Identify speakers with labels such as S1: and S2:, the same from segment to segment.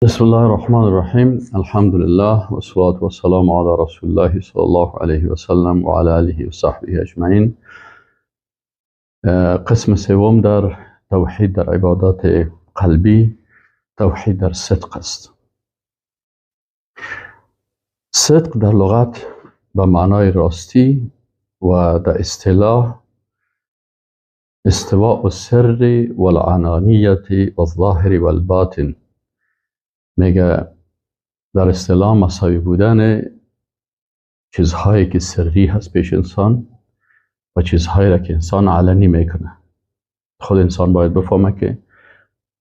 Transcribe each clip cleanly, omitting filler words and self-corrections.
S1: بسم الله الرحمن الرحیم. الحمد لله و الصلاة و السلام علی رسول الله صلی الله علیه و سلم و علی آله و صحبه اجمعین. قسم سوم در توحید در عبادات قلبی، توحید در صدق است. صدق در لغت به معنای راستی و در اصطلاح استواء السر والعنانیت والظاهر والباطن. میگه در اصطلاح مساوی بودن چیزهایی که سری هست پیش انسان و چیزهایی را که انسان علنی میکنه. خود انسان باید بفهمه که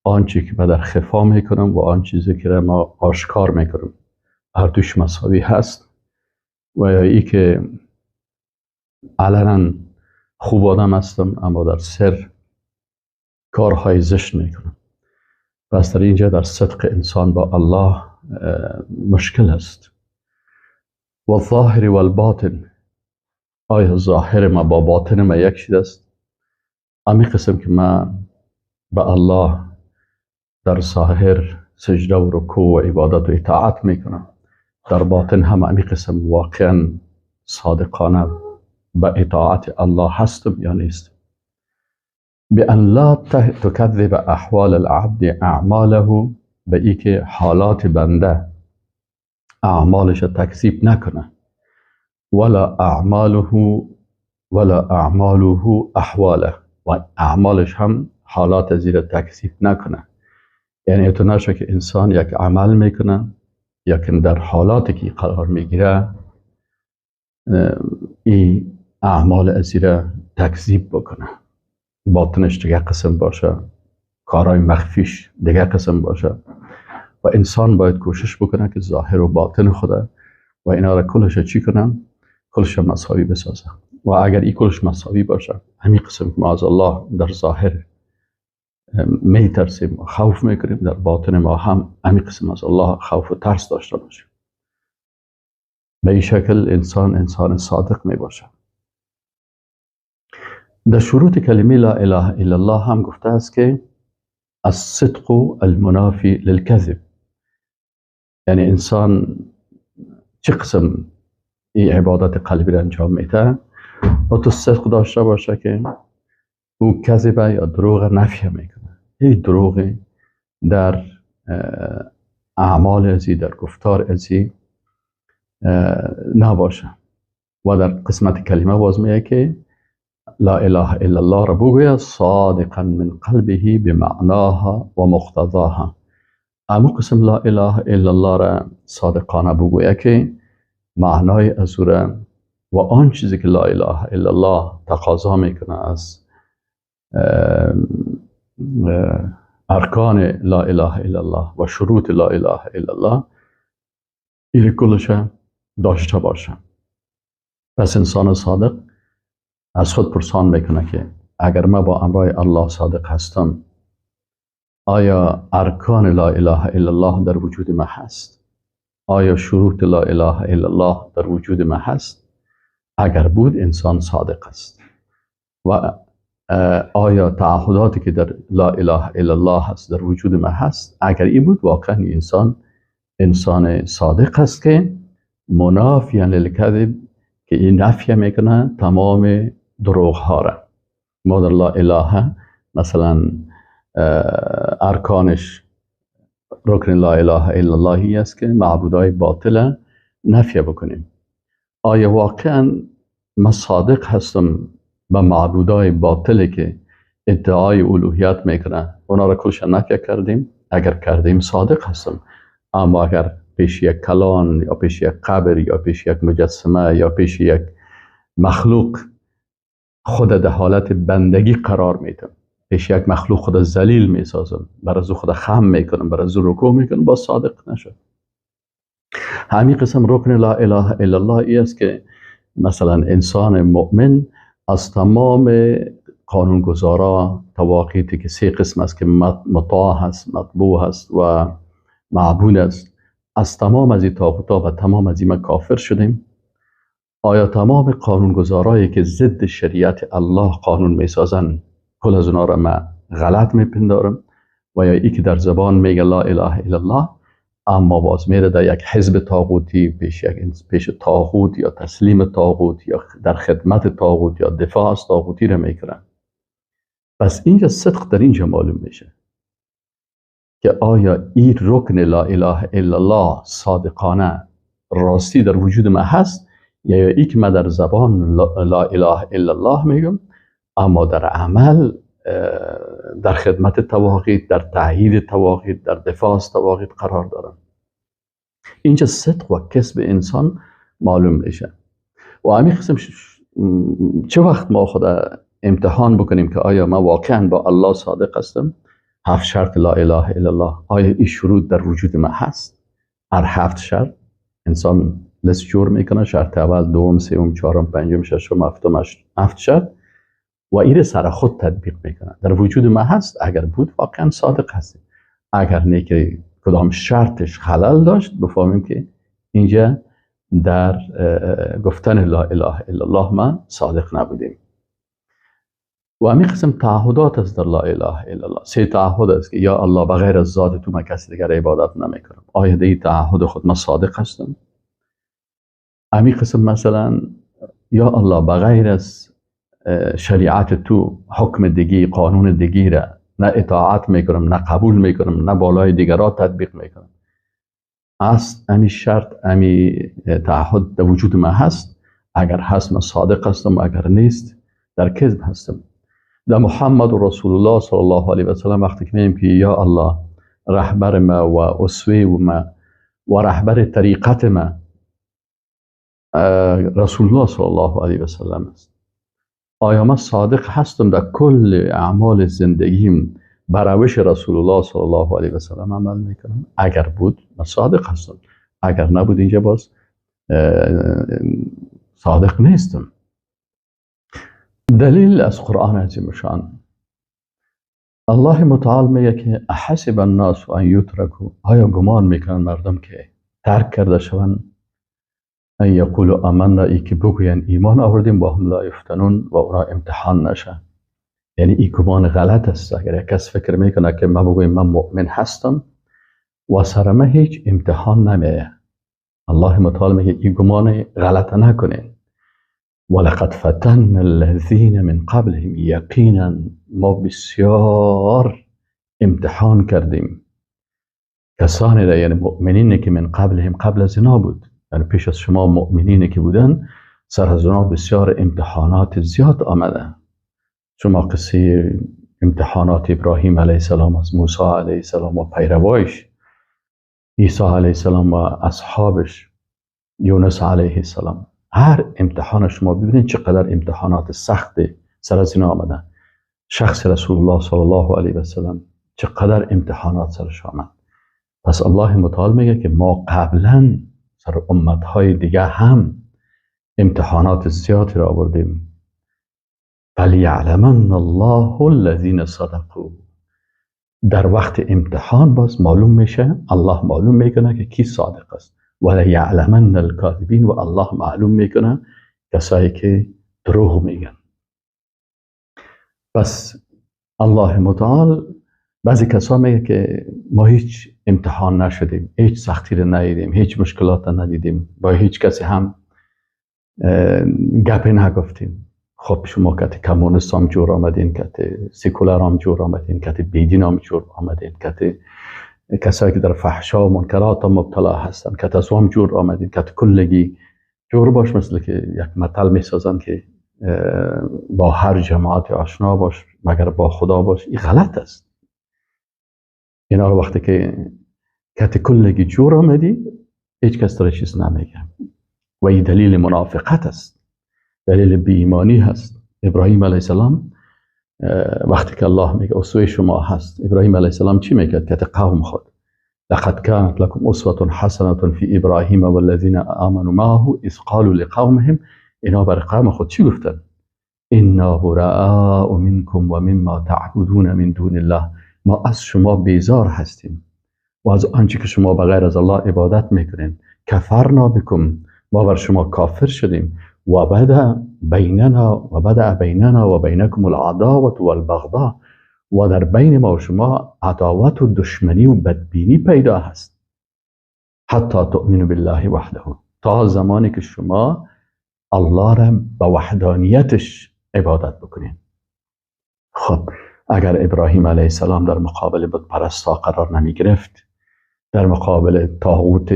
S1: آنچه که من در خفا میکنم و آن چیزی که ما آشکار میکنم هر دوش مساوی هست، و یا ای که علنا خوب آدم هستم اما در سر کارهای زشت میکنم. پس در اینجا در صدق انسان با الله مشکل است. و الظاهر والباطن، آیا ظاهر ما با باطن ما یک چیز است؟ امی قسم که ما به الله در ظاهر سجده و رکوع و عبادت و اطاعت میکنم، در باطن هم امی قسم واقعا صادقانه به اطاعت الله هستم یا نیست؟ بأن لا تکذب احوال العبد اعماله، به ای که حالات بنده اعمالش تکذیب نکنه، ولا اعماله ولا اعماله احواله، و اعمالش هم حالات زیر تکذیب نکنه. یعنی اتو نشه که انسان یک عمل میکنه یا که در حالاتی که قرار میگیره این اعمال ازیر تکذیب بکنه، باطنش دیگه قسم باشه، کارهای مخفیش دیگه قسم باشه. و انسان باید کوشش بکنه که ظاهر و باطن خوده و اینا را کلش چی کنه؟ کلش مساوی بسازه. و اگر این کلش مساوی باشه، همین قسم که ما از الله در ظاهر میترسیم و خوف میکنیم، در باطن ما هم همین قسم از الله خوف و ترس داشته باشیم. به این شکل انسان انسان صادق میباشه. در شروط کلمه لا اله الا الله هم گفته است که الصدق المنافی للکذب، یعنی انسان چه قسم این عبادت قلبی را انجام میده و تو صدق داشته باشه که او کذب یا دروغ نفی میکنه. هیچ دروغی در اعمال ازی، در گفتار ازی نباشه. و در قسمت کلمه باز میگه که لا اله الا الله را بگوید صادقا من قلبه بمعناها و مقتضاها. اما قسم لا اله الا الله را صادقانه بگوید که معنای از او را و آن چیزی که لا اله الا الله تقاضا میکنه از ارکان لا اله الا الله و شروط لا اله الا الله، این کلش داشته باشه. پس انسان صادق از خود پرسان میکنه که اگر من با امرای الله صادق هستم، آیا ارکان لا اله الا الله در وجود من هست؟ آیا شروط لا اله الا الله در وجود من هست؟ اگر بود انسان صادق است. و آیا تعهداتی که در لا اله الا الله هست در وجود من هست؟ اگر این بود واقعا انسان انسان صادق است که منافیا للکذب، که این نفی میکنه تمام دروغ ها را. ما در لا اله مثلا ارکانش رکن لا اله الا الله است که معبودای باطل نفی بکنیم. آیا واقعا ما صادق هستم به معبودای باطلی که ادعای الوهیت میکنه اونا را کلش نفی کردیم؟ اگر کردیم صادق هستم. اما اگر پیش یک کلان یا پیش یک قبر یا پیش یک مجسمه یا پیش یک مخلوق خود در حالت بندگی قرار میدم، پیش یک مخلوق خود ذلیل میسازم، بر از خود خم میکنم، بر از رکوع میکنم، با صادق نشد. همین قسم رکن لا اله الا الله ای است که مثلا انسان مؤمن از تمام قانونگذارا، تواقیتی که سه قسم است که مطاع هست، مطبوع هست و معبود است، از تمام از این طاغوت‌ها و تمام از این کافر شدیم. آیا تمام قانونگذارایی که ضد شریعت الله قانون میسازن کل از اونا را من غلط میپندارم؟ و یا ای که در زبان میگه لا اله الا الله اما باز میره در یک حزب طاغوتی، پیش طاغوت یا تسلیم طاغوت یا در خدمت طاغوت یا دفاع از طاغوتی رو میکنن. پس اینجا صدق در اینجا معلوم میشه که آیا این رکن لا اله الا الله صادقانه راستی در وجود ما هست، یا ای که من در زبان لا اله الا الله میگم اما در عمل در خدمت طواغیت، در تأیید طواغیت، در دفاع از طواغیت قرار دارم. اینجا صدق و کسب انسان معلوم میشه. و همین قسم چه وقت ما خود امتحان بکنیم که آیا ما واقعا با الله صادق هستم؟ 7 شرط لا اله الا الله، آیا این شروط در وجود ما هست؟ هر 7 شرط انسان لست جور میکنه، شرط اول، دوم، سوم، چهارم، پنجم، ششم، هفتم، 7 شرط و این سر خود تطبیق میکنه، در وجود ما هست. اگر بود واقعا صادق هستیم، اگر نه که کدام شرطش خلل داشت، بفهمیم که اینجا در گفتن لا اله الا الله ما صادق نبودیم. و همین قسم تعهدات است در لا اله الا الله. 3 تعهد است که یا الله بغیر از ذات تو من کسی دیگر عبادت نمیکنم. آیا در این تعهد خود من صادق هستم؟ همین قسم مثلا یا الله بغیر از شریعت تو حکم دیگی، قانون دیگی را نه اطاعت میکنم، نه قبول میکنم، نه بالای دیگران تطبیق میکنم. است امی شرط، امی تعهد در وجود من هست؟ اگر هست من صادق هستم، اگر نیست در کذب هستم. در محمد رسول الله صلی الله علیه و سلم وقتی که میگیم که یا الله رهبر ما و اسوه ما و رهبر طریقت ما رسول الله صلی الله علیه و سلم است، آیا من صادق هستم در کل اعمال زندگیم بر روش رسول الله صلی الله علیه و سلم عمل میکنم؟ اگر بود من صادق هستم، اگر نبود اینجا باز صادق نیستم. دلیل از قرآن عظیم شان، الله متعال میگه که احسب الناس ان یترکوا، آیا گمان میکنن مردم که ترک کرده شوند؟ ان یقولوا آمنا، ای که بگوین ایمان آوردیم و هم لا یفتنون، و اونا امتحان نشن. یعنی این گمان غلط است. اگر یک کس فکر میکنه که من بگویم من مؤمن هستم و سر من هیچ امتحان نمیه، الله متعال میگه این گمان غلط نکنین. ولقد فتن الذین من قبلهم، یقینا ما بسیار امتحان کردیم کسانی را، یعنی مؤمنین که من قبلهم، قبل از اینا بود، یعنی پیش از شما مؤمنین که بودن سر از اونا بسیار امتحانات زیاد آمده. شما قصه امتحانات ابراهیم علیه السلام از موسی علیه السلام و پیروایش، عیسی علیه السلام و اصحابش، یونس علیه السلام، هر امتحان شما ببینید چقدر امتحانات سخت سر از اینا آمدن. شخص رسول الله صلی الله علیه و سلم چقدر امتحانات سرش آمد. پس الله متعال میگه که ما قبلا سر امتهای دیگه هم امتحانات زیادی را آوردیم. فلیعلمن الله الذین صدقوا، در وقت امتحان باز معلوم میشه، الله معلوم میکنه که کی صادق است. ولیعلمن الکاذبین، و الله معلوم میکنه کسایی که دروغ میگن. پس الله متعال بعضی کسا میگه که ما هیچ امتحان نشدیم، هیچ سختی رو ندیدیم، هیچ مشکلات رو ندیدیم، با هیچ کسی هم گپی نگفتیم. خب شما کت کمونیست هم جور آمدین، کت سیکولر هم جور آمدین، کت بیدین هم جور آمدین، کت کسایی که در فحشا و منکرات هم مبتلا هستن، کت از هم جور آمدین، کت کلگی جور باش. مثل که یک متل میسازن که با هر جماعت آشنا باش مگر با خدا باش. این غلط است. اینا رو وقتی که کت کلگی جور آمدی هیچ کس داره چیز نمیگه و این دلیل منافقت است، دلیل بی‌ایمانی هست. ابراهیم علیه السلام وقتی که الله میگه اسوه شما هست، ابراهیم علیه السلام چی میگه؟ کت قوم خود لقد كانت لكم اسوة حسنة في ابراهیم والذین آمنوا معه اذ قالوا لقومهم. اینا بر قوم خود چی گفتن؟ انا براء منكم و مما تعبدون من دون الله. ما از شما بیزار هستیم و از آنچه که شما بغیر از الله عبادت میکنین. کفرنا بكم، ما بر شما کافر شدیم. و بدا بیننا و بینکم العداوة والبغضاء، و در بین ما و شما عداوت و دشمنی و بدبینی پیدا هست. حتی تؤمنوا بالله وحده، تا زمانی که شما الله را به وحدانیتش عبادت بکنین. خب اگر ابراهیم علیه السلام در مقابل بت پرستا قرار نمی گرفت، در مقابل طاغوت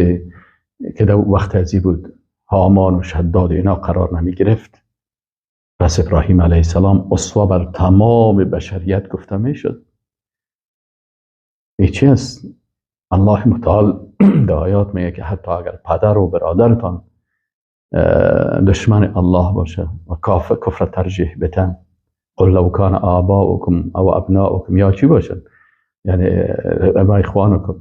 S1: که در وقت ازی بود هامان و شداد اینا قرار نمی گرفت، پس ابراهیم علیه السلام اسوه بر تمام بشریت گفته می شد. این چی است؟ الله متعال در آیات میگه که حتی اگر پدر و برادرتان دشمن الله باشه و کفر ترجیح بتن، قل لو کان آباؤکم او ابناؤکم، یا چی باشن، یعنی ابا اخوانکم،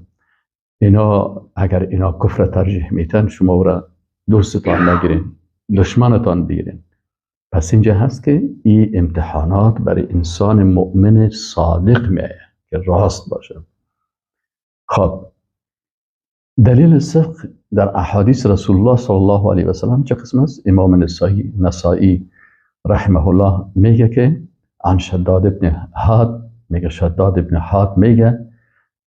S1: اینا اگر اینا کفر ترجیح میتن شما را دوستتان نگیرین، دشمنتان بگیرین. پس اینجا هست که این امتحانات برای انسان مؤمن صادق میایه که راست باشه. خب دلیل صدق در احادیث رسول الله صلی الله علیه و سلم چه قسم است؟ امام نسائی رحمه الله میگه که عن شداد ابن حاد، میگه شداد ابن حاد میگه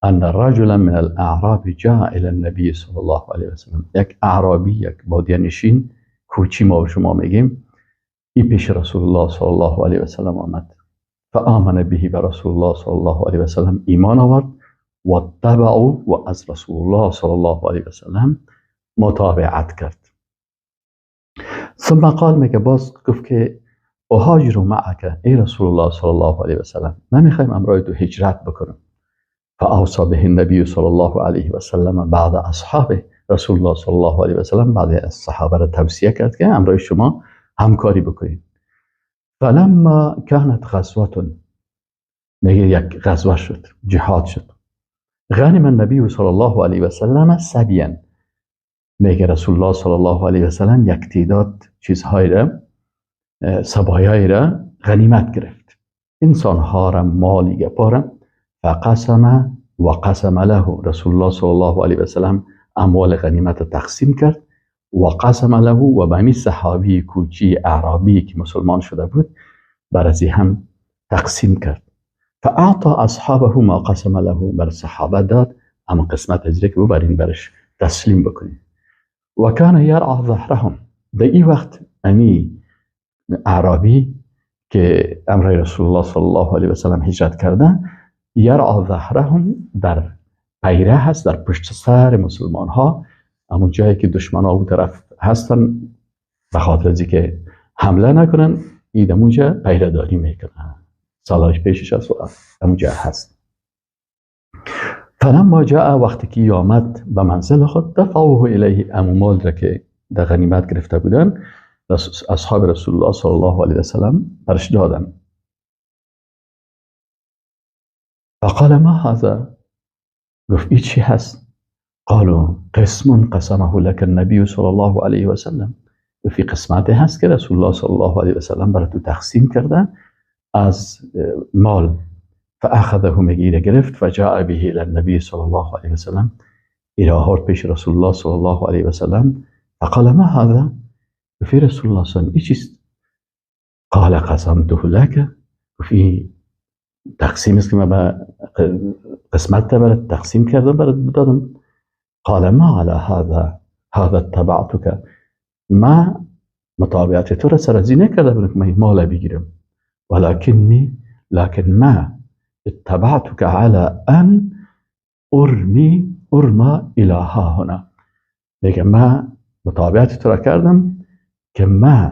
S1: ان رجلا من الاعراب جاء الى النبی صلی الله علیه و سلم، یک اعرابی، یک بادیه نشین کوچی ما و شما میگیم، ای پیش رسول الله صلی الله علیه و سلم آمد، فآمن به، به رسول الله صلی الله علیه و سلم ایمان آورد، و اتبعوا، و از رسول الله صلی الله علیه و سلم متابعت کرد. ثم قال، میگه باز گفت که اهاجر معک، ای رسول الله صلی الله علیه و سلم، من میخوایم امرای تو هجرت بکنم. فاوصى به النبی صلی الله علیه و سلم بعد اصحابه، رسول الله صلی الله علیه و سلم بعد از صحابه را توصیه کرد که امرای شما همکاری بکنید. فلما كانت غزوه، میگه یک غزوه شد، جهاد شد، غنم النبی صلی الله علیه و سلم سبیا، میگه رسول الله صلی الله علیه و سلم یک تعداد چیزهای را، سبایای را غنیمت گرفت، انسانها را، مالی گپارا، فقسم و قسم له، رسول الله صلی الله علیه و سلم اموال غنیمت تقسیم کرد، و قسم له، و به همین صحابی کوچی اعرابی که مسلمان شده بود برازی هم تقسیم کرد. فاعطى اصحابه ما قسم له، بر صحابه داد اما قسمت از که بر این برش تسلیم بکنیم. و کان یرعى ظهرهم، در این وقت امی اعرابی که امر رسول الله صلی الله علیه و سلم هجرت کرده، یرعى ظهرهم در پیره هست، در پشت سر مسلمان ها، اما جایی که دشمن ها او طرف هستن، به خاطر از که حمله نکنن ایدم اونجا پیره داری میکنن، سالش پیشش هست و اونجا هست. فلما جاء، وقتی که آمد به منزل خود، دفعوه الیه، امو مال را که در غنیمت گرفته بودن اصحاب رسول الله صلی الله علیه و سلم برش دادن. فقال ما هذا، گفت این چی هست؟ قالوا قسم قسمه لك النبی صلی الله علیه و سلم، فی قسمت هست که رسول الله صلی الله علیه و سلم برای تو تقسیم کرده از مال. فاخذه، میگیره گرفت، و جاء به الى النبی صلی الله علیه و سلم، الى آورد پیش رسول الله صلی الله علیه و سلم. فقال ما هذا، فی رسول الله صلی الله علیه و سلم این چیست؟ قال قسمته لك، فی تقسیم است که من به قسمت برات تقسیم کردم برات دادم. قال ما على هذا هذا اتبعتك، ما متابعت تو را سر از این نکرده بودم که من مال بگیرم، ولکنی لكن ما اتبعتك على ان ارمی ارما الى ها هنا، میگه ما متابعت تو را کردم که ما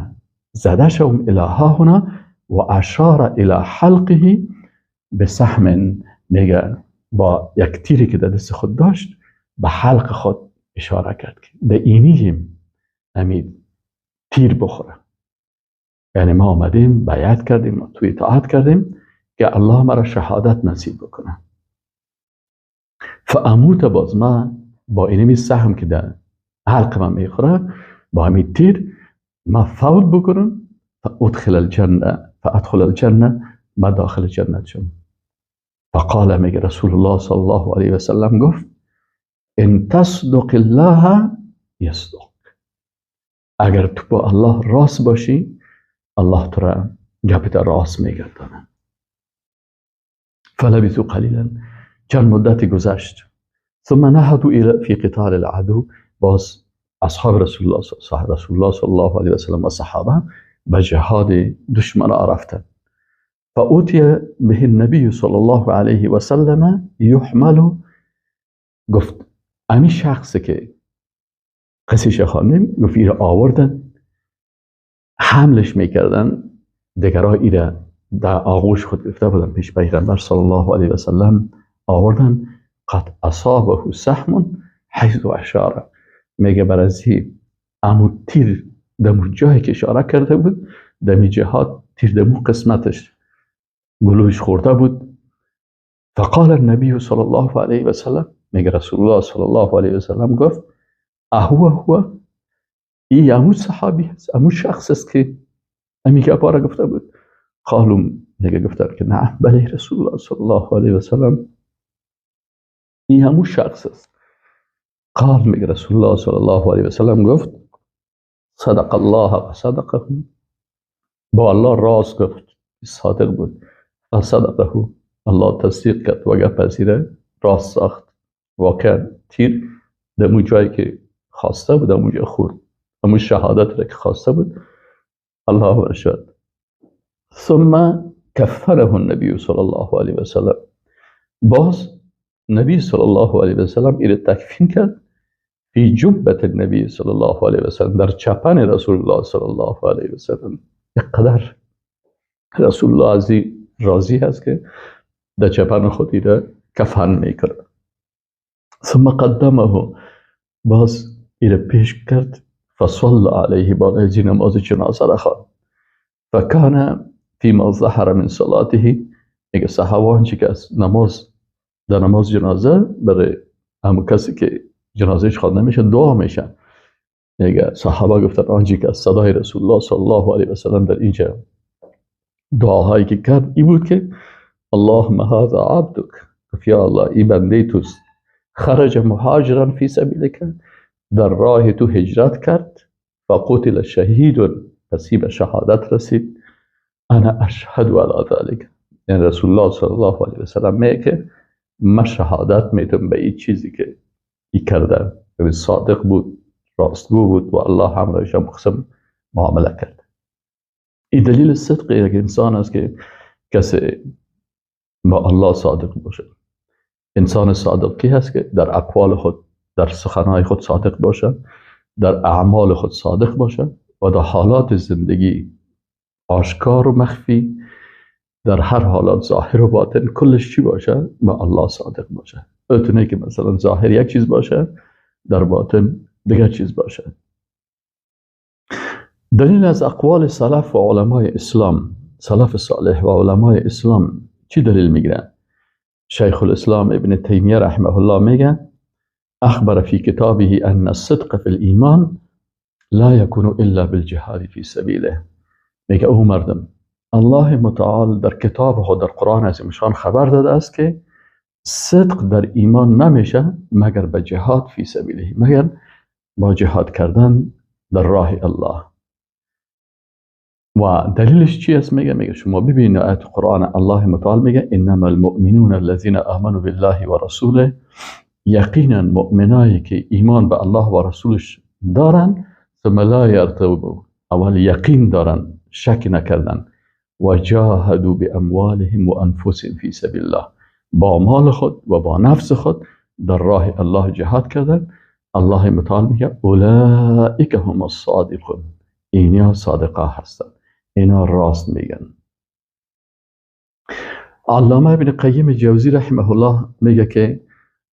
S1: زده شوم الى ها هنا، و اشار الى حلقه بسهم، میگه با یک تیری که در دست خود داشت به حلق خود اشاره کرد که به اینیم امید تیر بخوره. یعنی ما آمدیم بیعت کردیم، ما توی اطاعت کردیم که الله مرا شهادت نصیب بکنه. فاموت، باز ما با اینمی سهم که در حلق من میخوره با همین تیر ما فوت بکنم، فادخل الجنه، فادخل الجنه، ما داخل جنت شم. فقال، میگه رسول الله صلی الله علیه و سلم گفت ان تصدق الله یصدق، اگر تو با الله راست باشی الله تو را گپت راست میگردانه. فلبثوا قلیلا، چند مدتی گذشت. ثم نهضوا الى فی قتال العدو. باز اصحاب رسول الله صلی الله علیه و سلم و صحابه به جهاد دشمن رفتن. فأوتی به النبی صلی الله علیه و سلم یحمل. گفت امی شخصی که قصیش خواندیم، گفت ایره آوردن، حملش میکردن، دیگرها ایره در آغوش خود گرفته بودن، پیش پیغمبر صلی الله علیه و سلم آوردن. قد اصابه سهم حیث اشاره. میگه برازی امو تیر دمو جایی که اشاره کرده بود، دمی جهاد تیر دمو قسمتش گلوش خورده بود. فقال النبی صلی الله علیه و سلم، میگه رسول الله صلی الله علیه و سلم گفت اهو هو، ای امو صحابی هست، امو شخص است که امی که پاره گفته بود. قالوا، میگه گفتن که نه، بله رسول الله صلی الله علیه و سلم ای همون شخص است. قال، میگه رسول الله صلی الله علیه و سلم گفت صدق الله و صدقه، با الله راست گفت، صادق بود. و صدقه، الله تصدیق کرد و گپ پذیره راست ساخت. واقعا تیر دمو جایی که خواسته بود دمو جای خورد، دمو شهادت را که خواسته بود الله برشد. ثم کفره النبی صلی الله علیه و سلم. باز نبی صلی الله علیه و سلم ایره تکفین کرد فی جبت النبی صلی الله علیه و سلم، در چپن رسول الله صلی الله علیه و سلم. اقدر رسول الله از راضی هست که در چپن خود ایره کفن میکرد. ثم قدمه، باز ایره پیش کرد. فصلى علیه، بالای نماز جنازه را خواند. فکان فيما ظهر من صلاته. میگه صحابه آنچه که از نماز در نماز جنازه برای همون کسی که جنازهش خوانده میشه دعا میشن، میگه صحابه گفتن آنچه که از صدای رسول الله صلی الله علیه و سلم در اینجا دعاهایی که کرد ای بود که اللهم هذا عبدک، گفت یا الله ای بنده توست، خرج مهاجرا فی سبیلک، در راه تو هجرت کرد، فقتل شهید، پس به شهادت رسید، انا اشهد علی ذلک. یعنی رسول الله صلی الله علیه و سلم میگه که من شهادت میتم به این چیزی که ای کرده، یعنی صادق بود، راستگو بود و الله همراهش هم قسم معامله کرد. این دلیل صدق یک انسان است که کسی با الله صادق باشه. انسان صادق کی هست؟ که در اقوال خود، در سخنهای خود صادق باشه، در اعمال خود صادق باشه و در حالات زندگی آشکار و مخفی، در هر حالات ظاهر و باطن کلش چی باشه؟ با الله صادق باشه. اتونه که مثلا ظاهر یک چیز باشه، در باطن دیگر چیز باشه. دلیل از اقوال سلف و علمای اسلام، سلف صالح و علمای اسلام چی دلیل میگیرن؟ شیخ الاسلام ابن تیمیه رحمه الله میگه اخبر فی کتابه ان الصدق فی الایمان لا یکون الا بالجهاد فی سبیله. میگه او مردم، الله متعال در کتاب خود در قرآن عظیمشان خبر داده است که صدق در ایمان نمیشه مگر به جهاد فی سبیله، مگر با جهاد کردن در راه الله. و دلیلش چی است؟ میگه شما ببینید آیت قرآن الله متعال میگه انما المؤمنون الذين آمنوا بالله ورسوله، یقینا مؤمنایی که ایمان به الله و رسولش دارن، ثم لا یرتابوا، اول یقین دارن، شک نکردن، و جاهدوا باموالهم و انفسهم فی سبیل الله، با مال خود و با نفس خود در راه الله جهاد کردن. الله متعال میگه اولئک هم الصادقون، اینا صادقه هستن، اینا راست میگن. علامه ابن قیم جوزی رحمه الله میگه که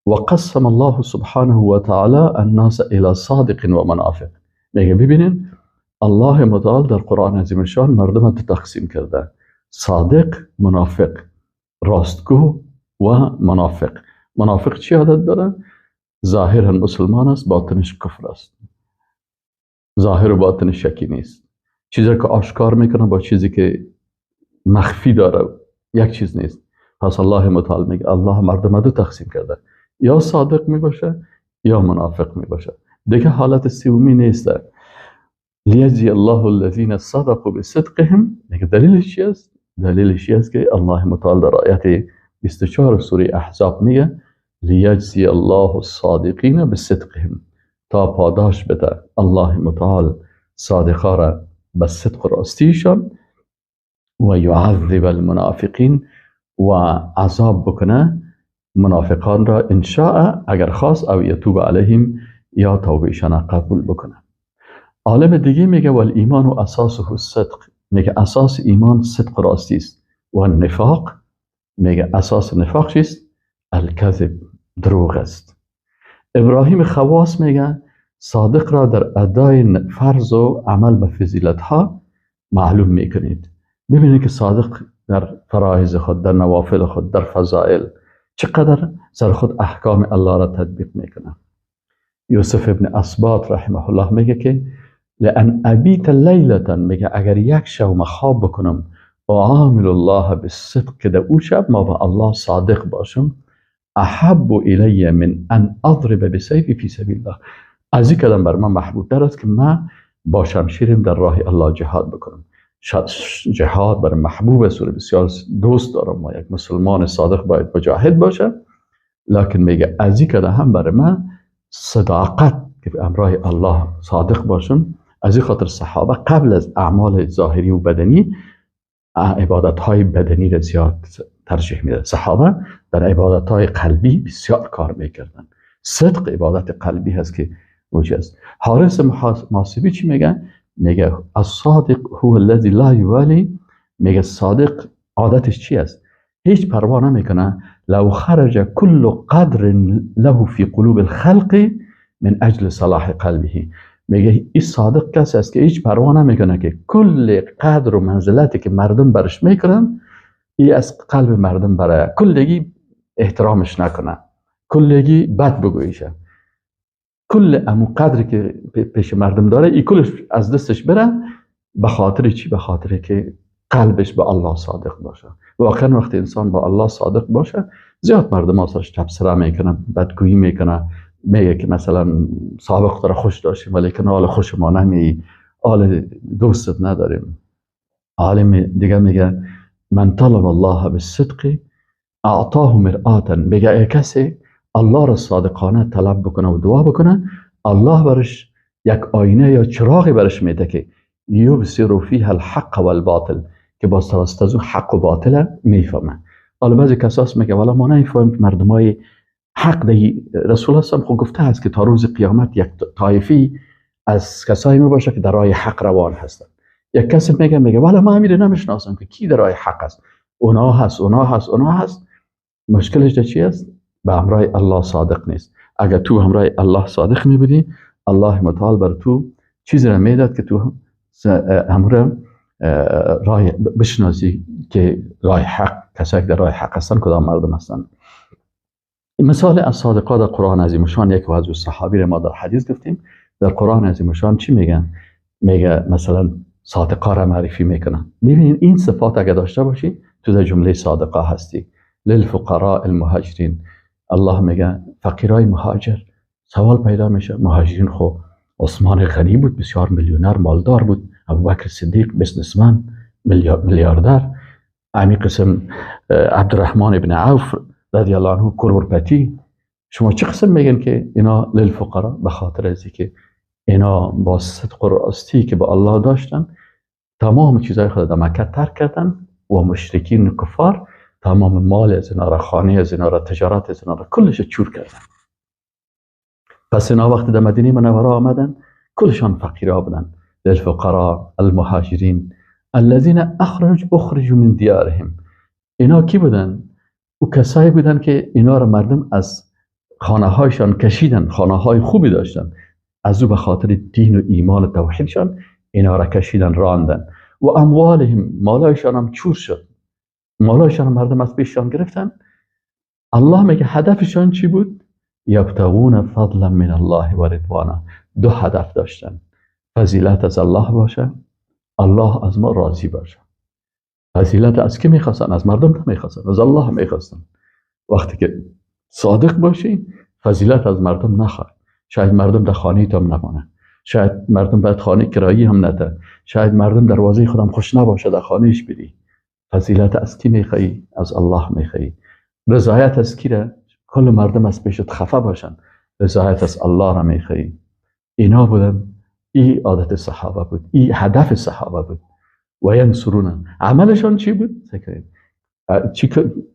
S1: وقسم الله سبحانه و تعالی الناس الى صادق و منافق. میگه ببینین الله متعال در قرآن عظیم شان مردم تقسیم کرده، صادق، منافق، راستگو و منافق. منافق چی عادت داره؟ ظاهرا مسلمان است، باطنش کفر است، ظاهر و باطنش یکی نیست. چیزی که آشکار میکنه با چیزی که مخفی داره یک چیز نیست. پس الله متعال میگه الله مردم دو تقسیم کرده، یا صادق میباشه یا منافق میباشه، دیگه حالت سومی نیست. لیجزی الله الذین صدقوا بصدقهم. میگه دلیلش چی است؟ دلیلش چی است که الله متعال در آیت 24 سوره احزاب میگه لیجزی الله الصادقین بصدقهم، تا پاداش بده الله متعال صادقا را به صدق و راستیشان، و یعذب المنافقین، و عذاب بکنه منافقان را ان شاء اگر خواست، او یتوب علیهم، یا توبهشان قبول بکنه. عالم دیگه میگه والایمان و اساسه الصدق، میگه اساس ایمان صدق راستی است، و نفاق، میگه اساس نفاق چیست؟ الکذب، دروغ است. ابراهیم خواص میگه صادق را در ادای فرض و عمل به فضیلت ها معلوم میکنید. ببینید که صادق در فرایض خود، در نوافل خود، در فضائل چقدر سر خود احکام الله را تطبیق میکنه. یوسف ابن اسباط رحمه الله میگه که لأن ابیت لیلة، میگه اگر یک شب ما خواب بکنم و عامل الله بالصدق، که در او شب ما با الله صادق باشم، احب الی من ان اضرب بسیفی فی سبیل الله، از این کلام بر من محبوب تر است که من با شمشیرم در راه الله جهاد بکنم. جهاد بر محبوب است و بسیار دوست دارم، ما یک مسلمان صادق باید مجاهد باشه، لکن میگه از این کلام هم بر من صداقت که به امراه الله صادق باشم. از این خاطر صحابه قبل از اعمال ظاهری و بدنی عبادت های بدنی را زیاد ترجیح میدن. صحابه در عبادت های قلبی بسیار کار میکردن. صدق عبادت قلبی هست که وجه است. حارث محاسبی چی میگه؟ میگه الصادق هو الذی لا یوالی، میگه صادق عادتش چی است؟ هیچ پروا نمیکنه، لو خرج کل قدر له فی قلوب الخلق من اجل صلاح قلبه، میگه این صادق کسی است که هیچ پروا نمیکنه که کل قدر و منزلتی که مردم برش میکنن ای از قلب مردم برای کلگی احترامش نکنه، کلگی بد بگویشه، کل امو قدری که پیش مردم داره ای کلش از دستش بره. به خاطر چی؟ به خاطر که قلبش به الله صادق باشه. واقعا وقتی انسان با الله صادق باشه زیاد مردم ها سرش تبصره میکنه، بدگویی میکنه، میگه که مثلا سابق داره خوش داشتیم ولی که حال خوش ما نمی، حال دوستت نداریم. عالم دیگه میگه من طلب الله بالصدق اعطاه مرآة، میگه ای کسی الله را صادقانه طلب بکنه و دعا بکنه، الله برش یک آینه یا چراغی برش میده که یبصر فیها الحق والباطل، که با توسط از حق و باطل میفهمه. حالا بعضی کساس میگه والا ما نمیفهمیم که مردمای حق دی رسول الله خب گفته است که تا روز قیامت یک طایفی از کسایی میباشه که در راه حق روان هستند. یک کسی میگه والا ما امیر نمیشناسم که کی در راه حق است، اونا هست اونا هست اونا هست. مشکلش در چی است؟ به همراه الله صادق نیست. اگر تو همراه الله صادق میبودی، الله متعال بر تو چیزی را میداد که تو همراه راه بشناسی که راه حق، کسایی که در راه حق هستن کدام مردم هستن. مثال از صادقا در قرآن عظیم شان، یک از صحابی را ما در حدیث گفتیم، در قرآن عظیم شان چی میگن؟ میگه مثلا صادقا را معرفی میکنن. ببینید این صفات اگه داشته باشی تو در جمله صادقا هستی. للفقراء المهاجرین، الله میگه فقیرای مهاجر. سوال پیدا میشه مهاجرین خو عثمان غنی بود، بسیار میلیونر مالدار بود، ابوبکر صدیق بزنسمن میلیاردر، امی قسم عبدالرحمن ابن عوف رضی الله عنه کرورپتی. شما چه قسم میگن که اینا للفقراء؟ به خاطر از که اینا با صدق و راستی که با الله داشتن تمام چیزهای خود در مکه ترک کردن و مشرکین کفار تمام مال از اینا را، خانه از اینا را، تجارت از اینا را کلش چور کردن. پس اینا وقتی در مدینه منوره آمدن کلشان فقیرها بودن. للفقراء المهاجرین الذين اخرجوا من دیارهم. اینا کی بودن؟ او کسایی بودن که اینا را مردم از خانه هایشان کشیدن، خانه های خوبی داشتن، از او به خاطر دین و ایمان و توحیدشان اینا را کشیدن راندن. و اموالهم، مالایشان هم چور شد، مالایشان مردم از پیششان گرفتن. الله میگه هدفشان چی بود؟ یبتغون فضلا من الله و رضوانا. دو هدف داشتن، فضیلت از الله باشه، الله از ما راضی باشه. فضیلت از کی میخواستن؟ از مردم نمیخواستن، از الله میخواستن. وقتی که صادق باشی فضیلت از مردم نخواه. شاید مردم در خانه تام نمانه، شاید مردم باید خانه کرایی هم نده، شاید مردم دروازه خودم خوش نباشه در خانهش بری. فضیلت از کی میخوایی؟ از الله میخوایی. رضایت از کی را؟ کل مردم از پیشت خفه باشن، رضایت از الله را میخوایی. اینا بودن، ای عادت صحابه بود، ای هدف صحابه بود. و ینصرون، عملشان چی بود؟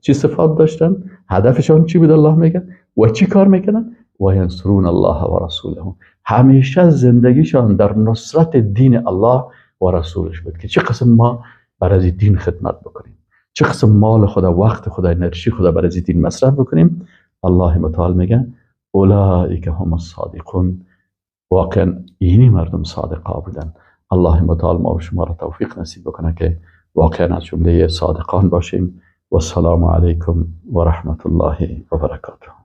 S1: چی صفات داشتن؟ هدفشان چی بود؟ الله میگه و چی کار میکنن؟ و ینصرون الله و رسوله. همیشه زندگیشان در نصرت دین الله و رسولش بود که چه قسم ما برای دین خدمت بکنیم، چه قسم مال خدا، وقت خدا، انرژی خدا برای دین مصرف بکنیم. الله متعال میگه اولئک هم الصادقون. واقعا اینی مردم صادقا بودن. الله متعال ما و شما را توفیق نصیب بکنه که واقعا از جمله صادقان باشیم. و السلام علیکم و رحمت الله و برکاته.